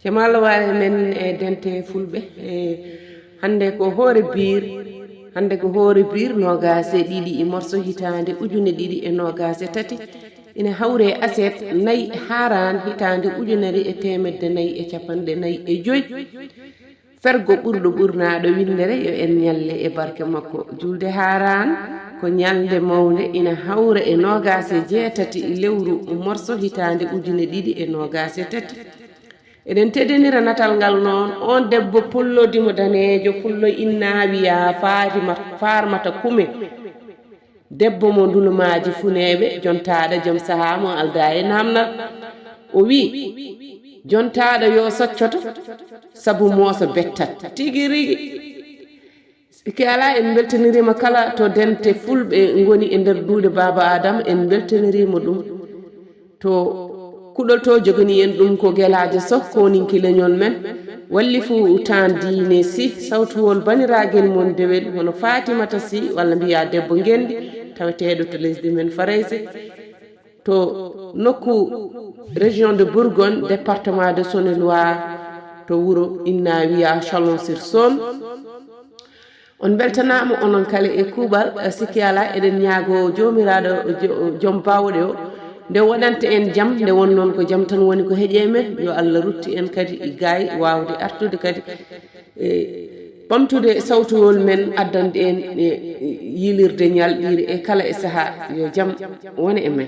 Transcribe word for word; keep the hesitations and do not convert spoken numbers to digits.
Te malla waale men e dente fulɓe e hannde ko hoore biir hannde ko hoore biir noogaas e ɗiɗi e morso hitaande ujune ɗiɗi e noogaas e tati ina hawre aset nayi haaraan hitaande ujunere e teemedde nayi e capanɗe nayi e joy. Fergo ɓurɗo ɓurnaaɗo winndere yo en ñalle e barke makko. Julde haaraan ko ñalnde mawnde ina hawra e noogaas e jeetati lewru morso hitaande ujune ɗiɗi e noogaas e tati. Eɗen teddinira natal ngal noon on debbo pullo dimo daneejo pullo inna wiya Fatima Farmata Kume. Debbo mo ndulumaaji funeeɓe jontaaɗo jom sahaa mo aldaa e naamnal. O wi jontaaɗo yo soccoto sabu mooso bettat tigi rigi. Sikki alaa en mbeltaniriima kala to dente fulɓe ngoni e nder duuɗe baaba Aadama en mbeltaniriima ɗum. To kuɗol to jogani en ɗum ko Gelaajo Soh kooninki leñol men. Walli fuu taan diine si sawtuwol baniraagel mon dewel hono Faatimata Si walla mbiyaa debbo ngenndi taweteeɗo to lesdi men Farayse. To nokku région de Bourgogne département de Saône-et-Loire to wuro inna wiya Chalon-sur-Saône. On mbeltanaama onon kala e kuuɓal sikki alaa eɗen ñaago joomiraaɗo joom baawɗe o nde waɗanta en jam nde won noon ko jam tan woni ko heƴe men yo Allah rutti en kadi gaay waawde artude kadi e ɓamtude sawtuwol men addande en e yilirde ñalɗiire e kala e sahaa yo jam wone e men.